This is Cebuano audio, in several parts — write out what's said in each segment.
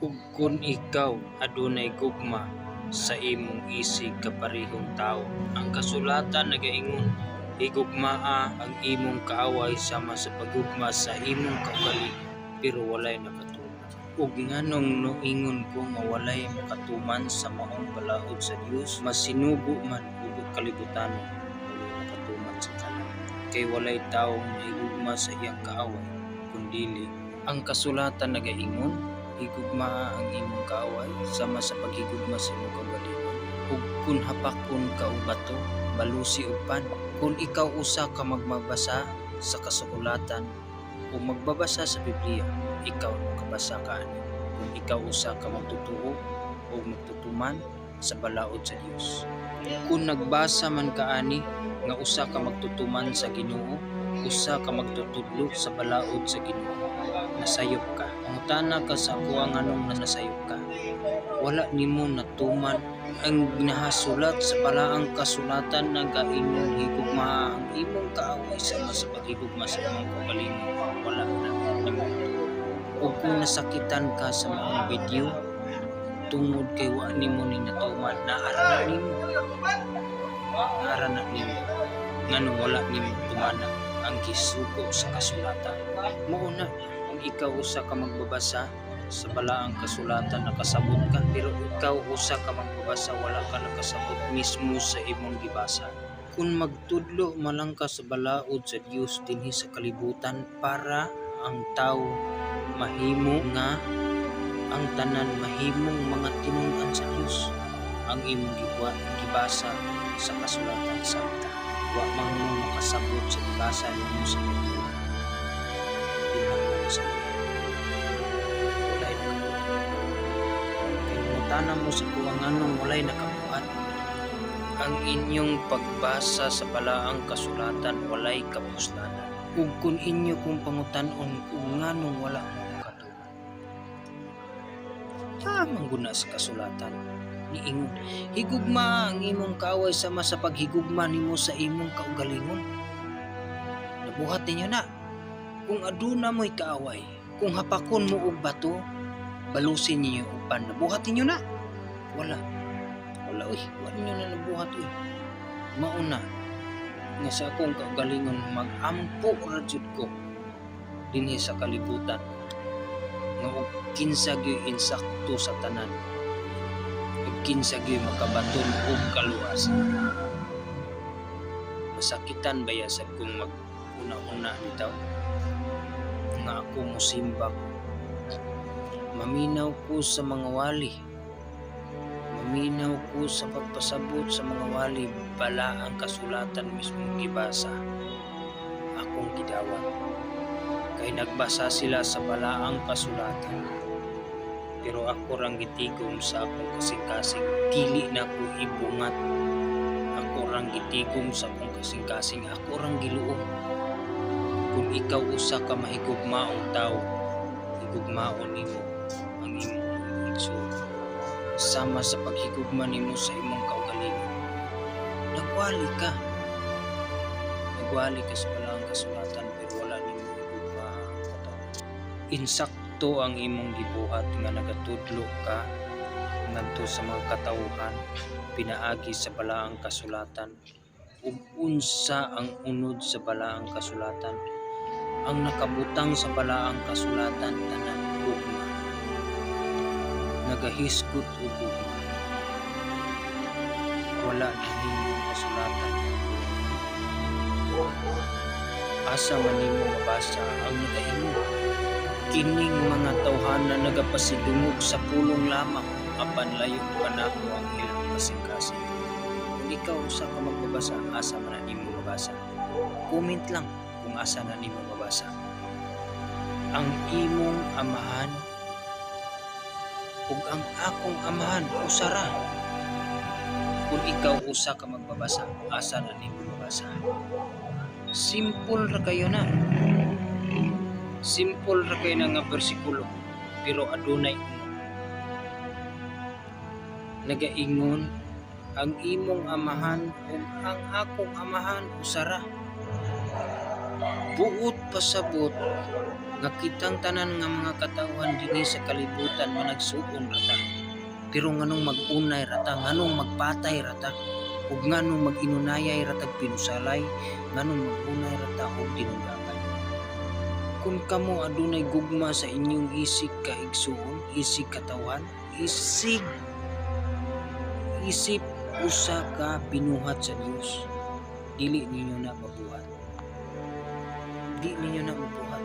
Ug kun ikaw adunay gugma sa imong isig kaparehong tawo, ang kasulatan nagaingon, "Higugmaa ang imong kaaway sama sa paghigugma sa imong kaugalingon," pero walay nakatuman. Ug nganong moingon ko nga walay makatuman sa maong balaod sa Dios, masinugo man ug kalibutanon, walay nakatuman sa tanan. Kay walay tawo nahigugma sa iyang kaaway kun dili. Ang kasulatan nagaingon, "Higugmaa ang imong kaaway sama sa paghigugma sa imong kaugalingon." Ug kun hapakon ka og bato, balusi og pan. Kung ikaw usa ka magbabasa sa kasulatan o magbabasa sa Biblia, ikaw nakabasa ka ani. Kung ikaw usa ka magtutuo o magtutuman sa balaod sa Dios. Kung nagbasa man ka ani nga usa ka magtutuman sa Ginoo, usa ka magtutudlo sa balaod sa Ginoo, nasayop ka. Mangutana ka sa ako nganong nasayop ka. Wala nimo natuman ang nahasulat sa balaang kasulatan nagaingon, "Higugmaa ang imong kaaway sama sa paghigugma sa imong kaugalingon." Wala na nimo. Ug kung nasakitan ka sa maong video tungod kay wa nimo ni natuman, naara na nimo. Naara na nimo. Nganong wala nimo tumana ang gisugo sa kasulatan? Mao na, kung ikaw usa ka magbabasa sa balaang kasulatan, nakasabot ka, pero ikaw usa ka magbabasa, wala ka nakasabot mismo sa imong gibasa. Kung magtudlo man lang ka sa balaod sa Dios dinhi sa kalibutan para ang tao mahimo nga ang tanan mahimong mga tinun-an sa Dios, ang imong gibasa sa kasulatan sabta. Wa man mo makasabot sa gibasa nimo sa Biblia. Kinahanglan sa walay nakabuhat. Kay mangutana mo sa kuha nganong walay nakabuhat. Ang inyong pagbasa sa balaang kasulatan walay kapuslanan. Ug kung inyo kong pangutan-on kung nganong wala mo makatuman. Tamang guna sa kasulatan. Niingon, "Higugma ang imong kaaway sama sa paghigugma nimo sa imong kaugalingon." Nabuhat ninyo na. Kung aduna mo'y kaaway, kung hapakon mo og bato, balusin ninyo og pan. Nabuhat ninyo na. Wala. Wala uy, wala ninyo na nabuhat uy. Mauna nga sa akong kaugalingon, mag-ampo ra jud ko dinhi sa kalibutan nga og kinsa gyud insakto sa tanan ug kinsa gyud makabaton og kaluwasan. Masakitan baya sad kung mag una-una bitaw nga ako musimba ko. Maminaw ko sa mga wali. Maminaw ko sa pagpasabot sa mga wali, bala ang kasulatan mismo gibasa. Akong gidawat. Kay nagbasa sila sa balaang kasulatan. Pero ako rang gitigom sa akong kasing-kasing, dili na ko ibungat. Ako rang gitigom sa akong kasing-kasing, ako rang giluom. Kung ikaw usa ka mahigugmaong tao, higugmaon nimo ang imong igsoon sama sa paghigugma nimo sa imong kaugalingon. Nagwali ka. Nagwali ka sa balaang kasulatan pero wala nimo higugma ang katawhan. Insakto ang imong gibuhat nga nagatudlo ka ngadto sa mga katawhan pinaagi sa balaang kasulatan, ug unsa ang unod sa balaang kasulatan? Ang nakabutang sa balaang kasulatan tanan gugma. Nagahisgot og gugma. Wala nahimong kasulatan. Asa man nimo mabasa ang nagaingon, "Kining mga tawhana nagapasidungog sa pulong lamang apan layo kanako ang ilang kasing-kasing"? Kung ikaw usa ka magbabasa, asa man na nimo mabasa? Comment lang kung asa na nimo mabasa. Ang imong amahan ug ang akong amahan usa ra. Kung ikaw usa ka magbabasa, asa na nimo mabasa? Simple ra kayo na. Simple ra kayo na nga bersikulo, pero adunay unod. Nagaingon, ang imong amahan ug ang akong amahan usa ra. Buot pasabot nga kitang tanan nga mga katawhan dinhi sa kalibutan managsuon ra ta. Pero nganong mag-unay ra ta, nganong magpatay ra ta, ug nganong mag-inunayay ra tag pinusalay, nganong mag-unay ra ta og dinugagay? Kung kamo adunay gugma sa inyong isig kaigsuon, isig katawhan, isig isip usa ka binuhat sa Dios, dili ninyo na mabuhat. Di ninyo na mabuhat.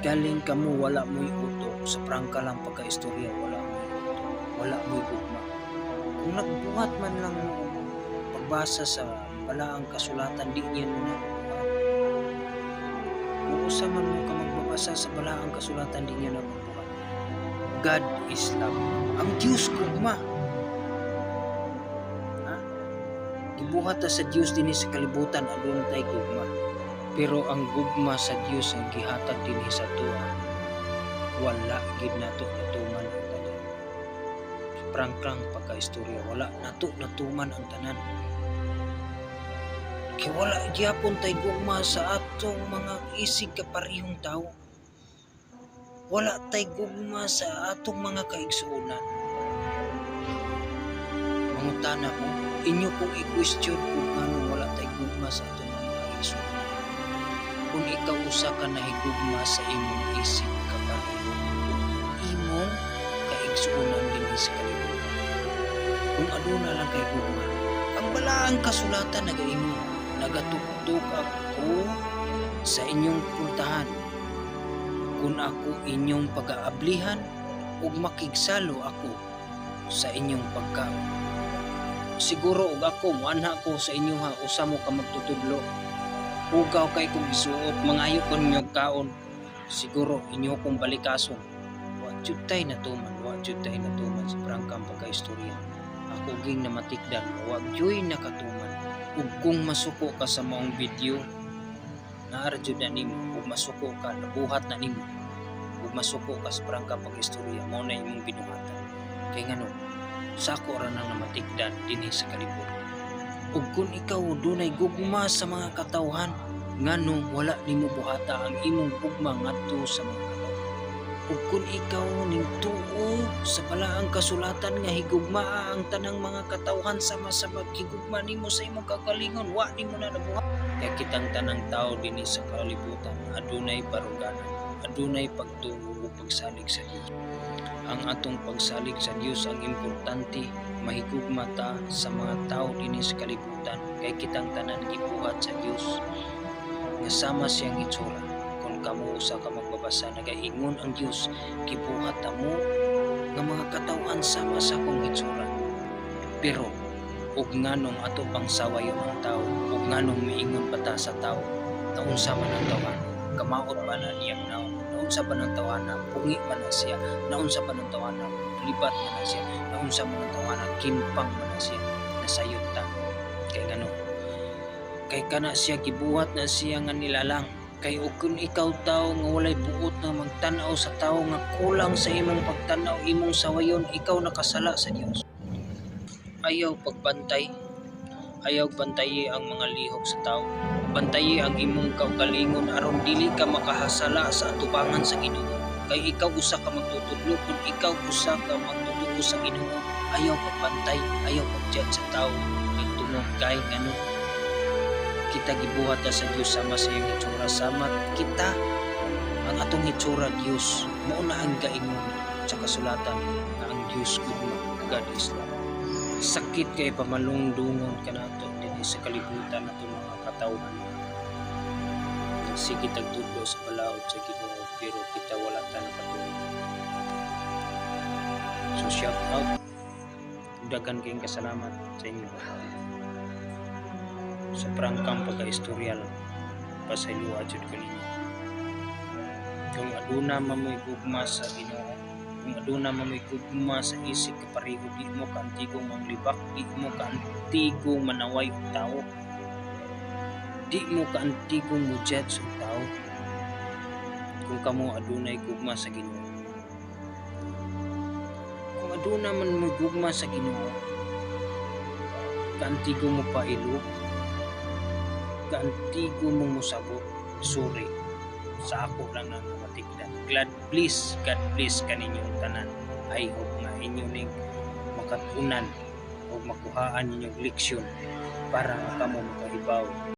Galing kamo wala mo'y utok sa prangka lang pagkaistorya, wala mo'y utok, wala mo'y gugma. Kung nagbuhat man lang mo og pagbasa sa balaang kasulatan, di niya mo na mabuhat. Kung usa man mo ka magbabasa sa balaang kasulatan, di niya na mabuhat. God is love. Ang Diyos gugma. Ha? Gibuhat ta sa Diyos dinhi sa kalibutan, aduna tay gugma. Pero ang gugma sa Dios ang gihatag dinhi sa atoa, wala gid nato natuman ang tanan. Prangkang pagkaistorya, wala nato natuman ang tanan. Kay wala gyapon tay gugma sa atong mga isig kaparehong tawo. Wala tay gugma sa atong mga kaigsuonan. Mangutana ko, inyo kong i-question kung nganong wala tay gugma sa atong mga kaigsuonan. Kung ikaw usa ka nahigugma sa imong isig kapareho, imong kaigsuonan dinhi sa kalibutan. Kung aduna lang kay gugma, ang balaang kasulatan nagaingon, "Nagatuktok ako sa inyong pultahan. Kung ako inyong pag-aablihan, ug makigsalo ako sa inyong pagkaon." Siguro og ako moanha ko sa inyo ha, usa mo ka magtutudlo. Hugaw kay kong gisuot, mangayo ko ninyo og kaon. Siguro inyo kong balikason. Wa jud tay natuman, wa jud tay natuman sa prangkang pagkaistorya. Ako ging namatikdan, wa juy nakatuman. Ug kung masuko ka sa maong video, naa ra jud na nimo. Ug masuko ka, nabuhat na nimo. Ug masuko ka sa prangkang pagkaistorya, mao na imong binuhatan. Kay ngano, sako ra nang namatikdan dinhi sa kalibutan. Ug kung ikaw dunay gugma sa mga katawhan, nganong wala nimo buhata ang imong gugma ngadto sa mga katawhan? Ug kung ikaw ning tuo sa balaang kasulatan nga higugmaa ang tanang mga katawhan sama sa paghigugma nimo sa imong kaugalingon, wa nimo na nabuhat. Kay kitang tanang tao dinhi sa kalibutan adunay baruganan, adunay pagtuo ug pagsalig sa Dios. Ang atong pagsalig sa Dios ang importante, mahigugma ta sa mga tao dinhi sa kalibutan kay kitang tanan gibuhat sa Dios nga sama siyang hitsura. Kung kamo usa ka magbabasa, nagaingon ang Dios, "Gibuhat mo nga mga katawhan sama sa akong hitsura." Pero ug nganong ato pang sawayon ang tao, ug nganong miingon pa ta sa tao naunsa man ang tawhana, kamaot ba na niyang naong, naunsa ba ng tawhana, pungi man na siya, naunsa ba ng tawhana, libat man na siya, naunsa man ang tawhana, kimpang man na siya, nasayod ta. Kay ngano? Kay kana siya gibuhat na siya nga nilalang. Kay og kung ikaw tao nga walay buot nga magtan-aw sa tao nga kulang sa imong pagtan-aw, imong sawayon, ikaw nakasala sa Dios. Ayaw pagbantay. Ayaw bantayi ang mga lihok sa tao. Bantayi ang imong kaugalingon aron dili ka makahasala sa atubangan sa Ginoo. Kay ikaw usa ka magtutudlo, kung ikaw usa ka magtutuo sa Ginoo, ayaw pagbantay, ayaw pag-judge sa tao. Kay tungod kay ngano, kita gibuhat ta sa Dios sama sa iyang hitsura, sama kita ang atong hitsura Dios. Mao na ang gaingon sa kasulatan nga ang Dios gugma, God is love. Sakit kay pamalungdungon kanato dinhi sa kalibutan ato mga katawhan. Nagsige tag tudlo sa balaod sa Ginoo pero kita wala ta nakatuo. So shout out, daghan kayong kasalamat sa inyo. Sa prangkang pagkaistorya lang, pasayloa jud ko ninyo. Kung aduna man mo'y gugma sa Ginoo, kung aduna man mo'y gugma sa isig kapareho, di mo kaantigong manglibak, di mo kaantigong manaway og tao, di mo kaantigong mo judge og tao. Kung kamo adunay gugma sa Ginoo, kung aduna man mo'y gugma sa Ginoo, kaantigo mo pailo. Kaantigo mong mosabot. Sorry, sa ako lang nang matigdan. God bless, God bless kaninyong tanan. I hope nga inyo ning makatunan o makuhaan ninyong leksyon para nga kamo makahibaw.